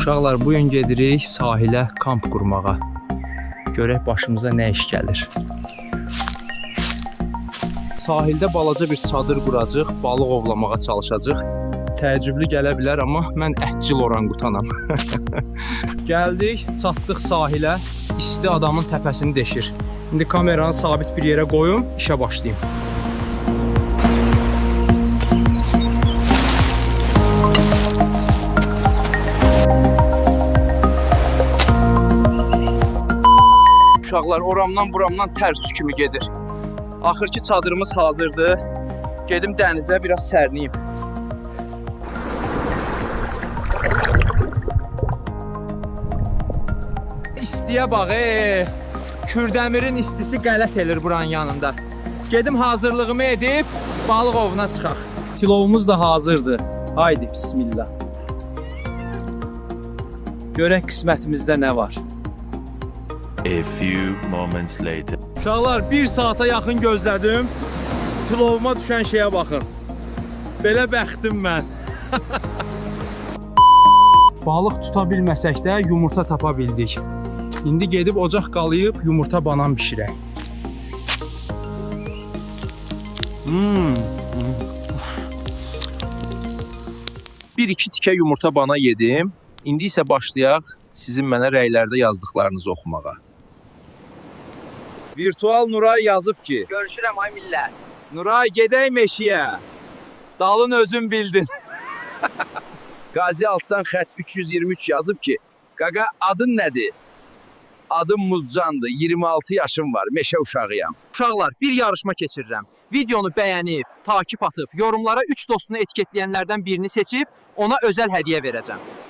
Uşaqlar, bu gün gedirik sahilə kamp qurmağa. Görək başımıza nə iş gəlir. Sahildə balaca bir çadır quracağıq, balıq ovlamağa çalışacağıq. Təəccüblü gələ bilər, amma mən ətçil oranqutanam. Gəldik, çatdıq sahilə. İsti adamın təpəsini deşir. İndi kameranı sabit bir yerə qoyum, işə başlayım. Uşaqlar, oramdan buramdan tər su kimi gedir. Axır ki çadırımız hazırdır. Gedim dənizə biraz sərinliyim. İstiyə bax, e. Kürdəmirin istisi qələt elir buranın yanında. Gedim hazırlığımı edib balıq ovuna çıxaq. Tilovumuz da hazırdır. Haydi bismillah. Görək qismətimizdə nə var. A few moments later. Uşaqlar, bir saata yaxın gözlədim. Tilovuma düşən şeyə baxın. Belə bəxtim mən. Balıq tuta bilməsək də yumurta tapa bildik. İndi gedib ocaq qalayıb yumurta banan bişirək. Hmm. Bir iki tikə yumurta bana yedim. İndi isə başlayaq sizin mənə rəylərdə yazdıqlarınızı oxumağa. Virtual Nuray yazıb ki: Görüşürəm ay millət. Nuray, gedək meşiyə. Dalın özün bildin. Qazi altdan xətt 323 yazıb ki: Qaqa, adın nədir? Adım Muzcandır, 26 yaşım var, meşə uşağıyam. Uşaqlar, bir yarışma keçirirəm. Videonu bəyənib, takip atıb, yorumlara 3 dostunu etiketləyənlərdən birini seçib ona özəl hədiyyə verəcəm.